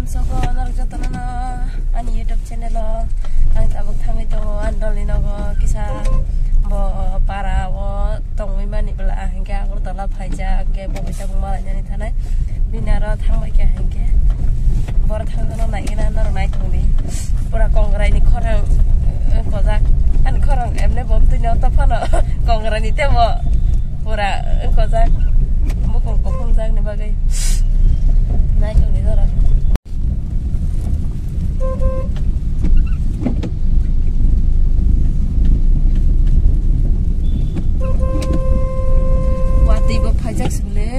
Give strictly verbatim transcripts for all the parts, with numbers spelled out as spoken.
Soko norok jotono no ani YouTube channel o ang tabuk thangwi tongo, ani dolni nogo kisa bo para o tongwi mani bwla, ang hinkhe Agartala phaijak, hwnkhe bo kisa bo malainani thanai. Bini aro thangbai khe hinkhe boro thangjakno naigwna norok naitongdi. Pura kongrai ni khorang, eh, kojak. Ani khorang emne bo twi no to phano kongrai ni tebo pura, eh, kojak. Bukung kuphungjak ni bagwi naitongdi norok. Watwi bo phaijak sibole.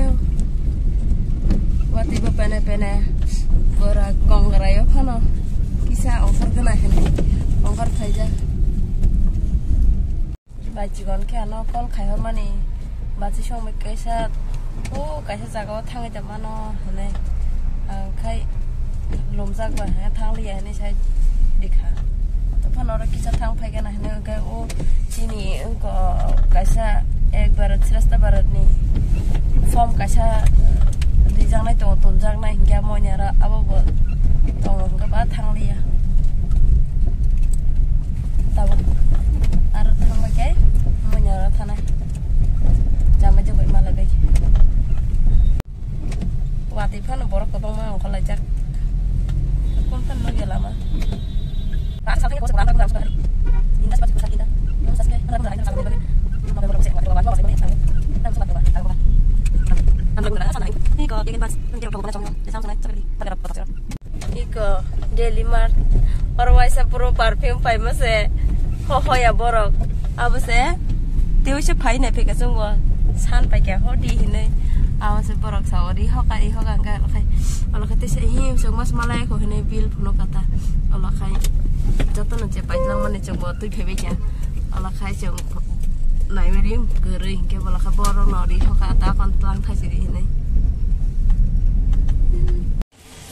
Watwi bo pene pene. Bora kongrai o phano kisa ongkhor gana hwnwi ongkhor phaijak. Bai chikon khe ano call khai hor mani, bachi song bai kaisa, o kaisa jaga o thangwi tongmano hwnwi, ang khai lumjak bai hwnwi thang liya hwnwi sai rikha. To phano oro kisa thang phai gana hwnwi, hwnkhe o chini wngkha kaisa Ek Bharat Shreshtha Bharat ni form kaisa rijaknai tongo, tonjaknai, hwnkhe amo ni aro abo bo tongo, hwnkhe ba thang liya. Tabuk aro thangbai khe manya aro thanai. Chamai jogoi malagai. Watwi phano borok kwbangma ongkhorlaijak. Kon phano nugya lama. Iko daily mart. Oro waisa puro perfume paima se ho hoya borok. Abo se tei se phai nai phika chwngbo san paikha ho di hinwi. Abo se borok sao ri hoka ri hoka hwnkhe olo khai, olo khai tei se him chwng mas malai kho hinwi bill phunuk kha ta. Olo khai jotono je paijak mani chwngbo twi phaibai kha. Olo khai chwng naiwi ri kwrwi hinkhe bolo khai borok no ri hoka ta kon tlang thaisi di hinwi.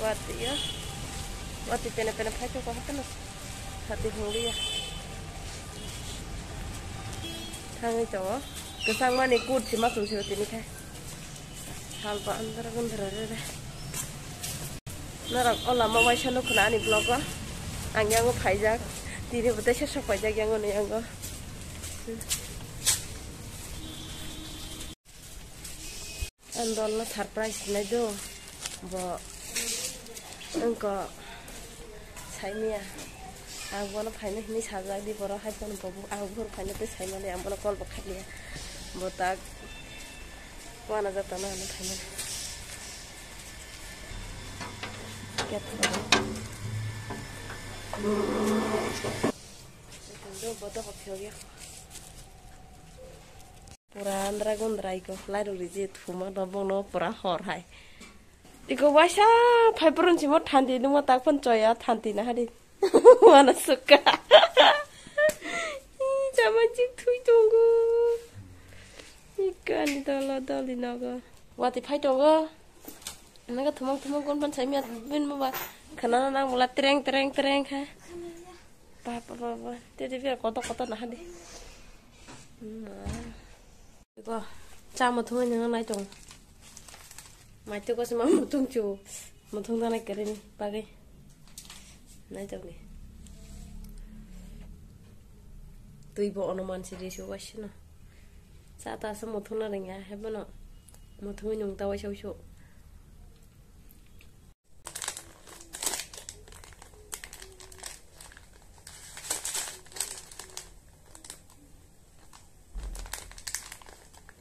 Watwi ya. Watwi pene pene phai thoko hakeno. Hati hwngliya. Thangwi tongo. Kwchangmani kut sima chwng sio tini khe. Salba andra gundra re re. Norok o lama waisa nukho na ani vlog o. Ang yango phaijak. Tini bo teisa sok paijak yango ni yango. Ang dolno surprise hinai do, bo wngkha saimaya. Ang bono phaina hinwi sajak di, borok hai phano bo, ang buphuru phaina tei saimali, ang bono call bo khailiya. Bo tak wana jak tongna hinwi phaimani. Ket do, bo dohor phiyok ya. Pura andra gundra iko lairok riji thuma no bongno pura hor hai. Iko waisa phai purun simo thanti nungma tak phan choya thanti na hari. Wana sukha. Ih, chama chik thui tongo. Iko ani dolo doli nogo. Wati phai tongo. Naga thumang thumang kon phan saimya bin mo ba. Khana nang bula tereng tereng tereng kha. Ba, ba, ba, ba. Tete biar kotor kotor na hadi. Ma. Iko, cha muthung ni nang nai tong. Mai to ko sima muthung chu. Muthung da nai kere ni bagai. Nai tong ni. Tui bo ono man si di su wa sino. Cha ta sa muthung na ring ya, he bono. Muthung ni nung ta wa shau shau.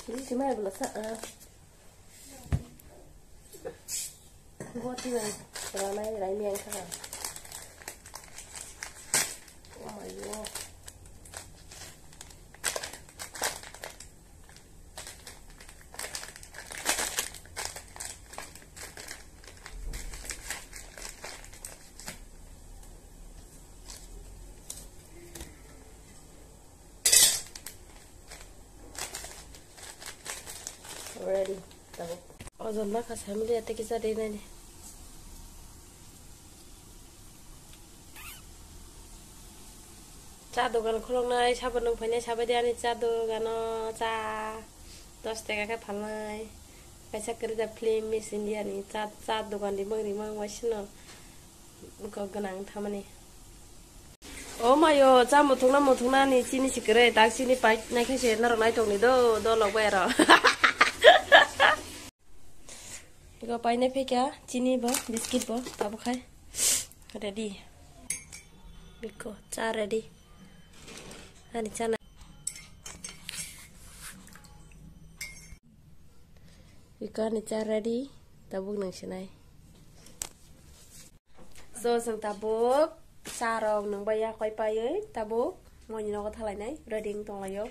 Sisi sima ya belasa. Gua tuh yang rana yang lain yang kah. Oh my god. Ready. Tabuk. Ojon ma kha samili ate kisa de nani. Cha dogan khuloknai, sabo nung phainai, sabai de ani cha dogano cha dos taka khe phalnai. Kaisa kwrwi da film Miss India ni cha, cha dogan rimang rimang waisino. Kok gwnang thamani. O mayo, cha muthungna muthungna ni chini sikre, tak chini pai naikhe se norok naitok ni do, do lok bai aro. Iko paine phekya, chini bo, biscuit bo, tabuk khai. Ready. Biko, cha ready. Ani chana. Biko, ani cha ready. Tabuk nang sinai. So, chwng tabuk cha rok nung bai ya koi paiwi tabuk moini nogo thalainai ready wng tonglaio.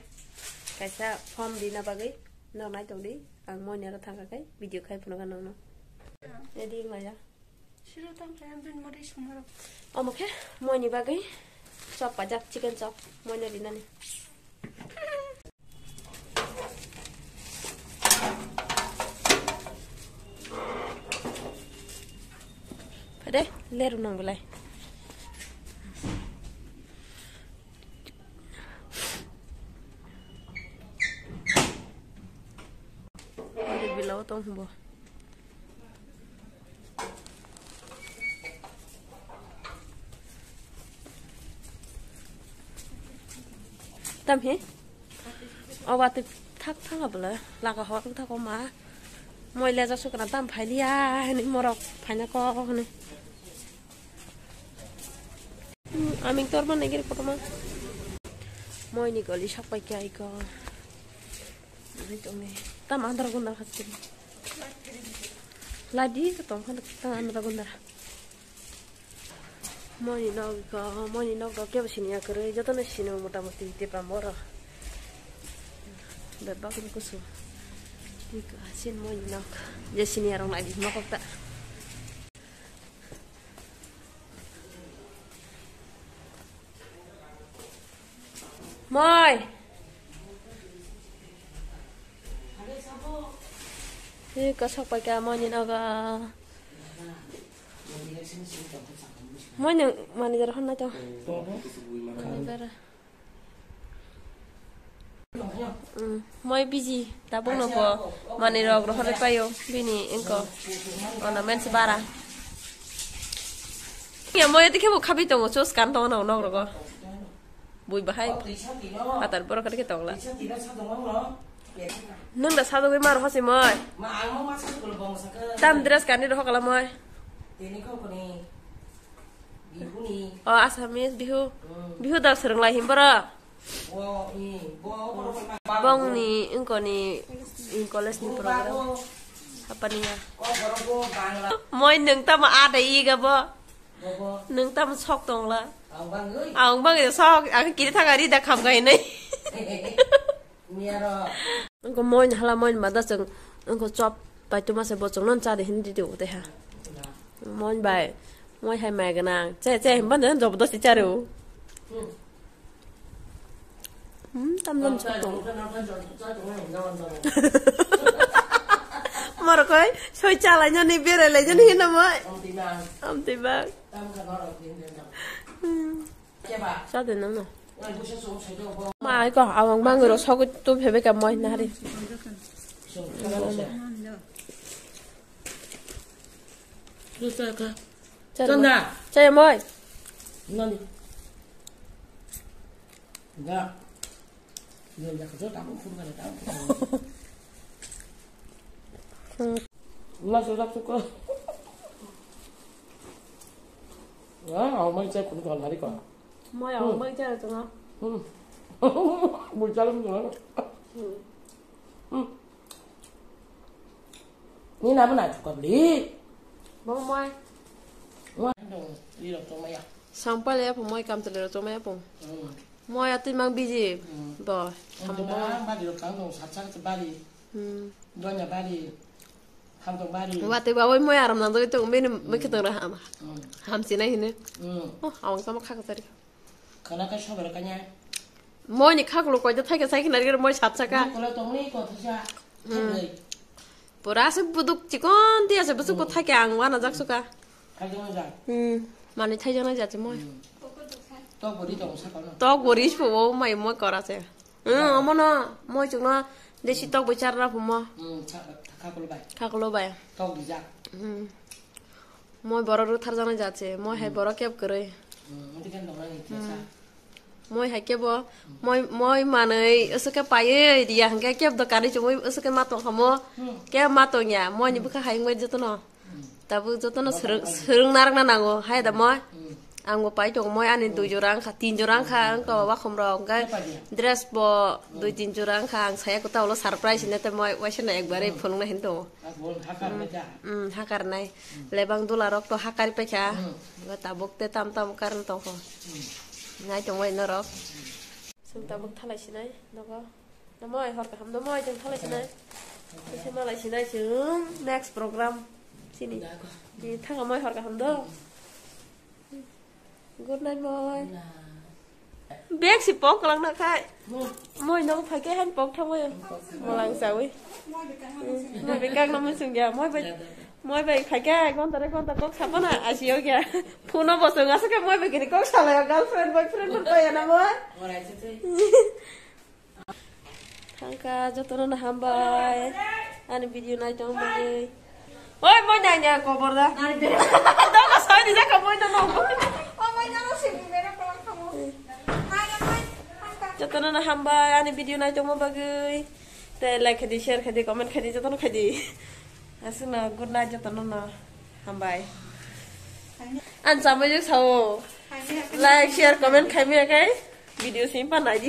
Kaisa form rina bagwi nok nai tongdi. Ang moini aro thangkha khai video khai phunukha nokno. Ready wng laia. Siro tam khai ang bin mori sumaro. Omo khe moini bagwi chop pajak, chicken chop moino rinani. Phai de, leru nang belai. Ori bilao tong bo. Tam he? O watwi thak thang abla laga hor thak o ma. Moi leja sukra tam phailiya hini morok phaina kok hini. Hmm, aming tor man nagir kotorma. Moi ni goli sak pai kya iko. Ani tong ni. Tam andar gundar khat kiri. Ladi ko tong khan tam andar gundar. Moi ni nok ko, moi ni nok ko kebo sini ya kere, joto no sini motamoti te pamoro. Bebak ni kusu. Iko sin moi ni nok. Je sini arong lagi mokok ta. Moi. Hi, kosok pai ka moi ni nogo. Moi nung manager hon nai to. Manager. Mm, moi biji, tabuk no bo manwi rok rohorwi paio, bini engko ornaments bara. Ya moi ati khe bo khabi tongo, chos kan tongo no nok rogo. Bui bahai. Atar borok khe tongla. Nung da sadogwi mar hosi moi. Tam dress kani rohokala moi. Bihuni. O, Assamese Bihu. Hmm. Bihu da swrwng lai him boro. Bo, i, bo, bo, bo, bo. Bongni, wngkoni, i, college ni program. Bo, bo. Hapani ya. O, boro, bo, Bangla. Moi nung tamo ada iga bo. Bo, bo. Nung tamo sok tongla. Ang bangwi. Ang bangwi sok, ang kiri thang ari da kham gai nai. Miyaro. Wngkha moi ni hala moi ni mada chwng wngkha chop pai tuma se bo chwng non cha de hindi de uteha. Moi bai moi hai mai gana che che himba ne job do si charu. Hmm, tam tam chok tong. Moro koi soi chalai nyani berai lai nyani hino moi. Amti bang. Hmm. Sa de nang no. Ma ai ko awang bang ro sogo tu phebe ka moi na hari. Chana. Chaya moi. Nani. Da. Nani ka jo ta ko phun ka ta. Hmm. Ma so dak ko. Wah, awang mai chai phun ko hari ko. Moi awang mai chai tongo. Hmm. Bui chalam tongo. Hmm. Hmm. Ni na bana chukabli. Bo moi. Moi. Ni rok tong maya. Sampal ya po moi kam tele rok tong maya po. Hmm. Moi atui mang biji. Hmm. Bo. Ang tong bari rok tang tong sat sat bari. Hmm. Donya bari. Hamtong bari. Watwi ba oi moi aram nang doi tong bini moi khitong ra ham. Hmm. Ham sinai hine. Hmm. Oh, awang sama khak tari. Khana kai sobar kanya. Moi ni khaklo koi da thaike sai khina ri moi sat saka. Ni kola tong ni ko thasa. Hmm. Thai. Pura se buduk chikon dia se busuk ko thaike ang wana jak suka. Thai jong ja. Hmm. Mani thai jong ja moi. Hmm. Tok bori tong sa kono. Tok bori po mai moi kora se. Hmm, omono moi chukno desi tok bo charna phumo. Hmm, cha, khakulo bai. Khakulo bai. Tok dijak. Hmm. Moi borok rwtharjaknai jat se, moi hai borok kebo kwrwi. Moi hai kebo, moi, moi manwi, aswk khe paiwi riya hwnkhe kebo dokanwi chumui aswk khe ma tongkha mo, kebo ma tongya, moi ni bwkha hai wngbai jotono. Tabuk jotono swrwng-, swrwng narwkna nango, hai da moi. Ang bo pai tongo, moi ani dui jora wngkha, tin jora wngkha, wngkha wakhom rok, hwnkhe dress bo dui tin jora wngkha, ang saya kwtal ulo surprise hinwi tei moi waisa no ekbare phunukna hinwi tongo. Hmm, hakarnai. Lebang dula rok to hakari paikha. Tabuk te tam tam karwi tongkho. Nai tongbai norok. Chwng tabuk thalai sinai nogo. Namai hor kaham namai chwng thalai sinai. Kisa malai sinai chwng next program. Sini. Di thanga moi hor kaham do. Good night moi. Bag si pok kalang na khai. Moi no phai ke han pok thangoi. Molang sawi. Moi bikak no mun sungya. Moi bai, moi bai phai ke gonta re gonta kok sapana asi yo kya. Phone bo sung asa ke moi bai kini kok salai girlfriend boyfriend pun pai na moi. Thangka jotono no hambai. Ani video nai tong bagwi. Oi, moi nai nya kobor da. Dogo soi di jaka moi no no. Jotono no hambai ani video nai tongma bagwi. Te like khadi, share khadi, comment khadi, jotono khadi. Asuna good night jotono no hambai. An chamai jok sao. Like, share, comment khaimaya kai video simpa nai di.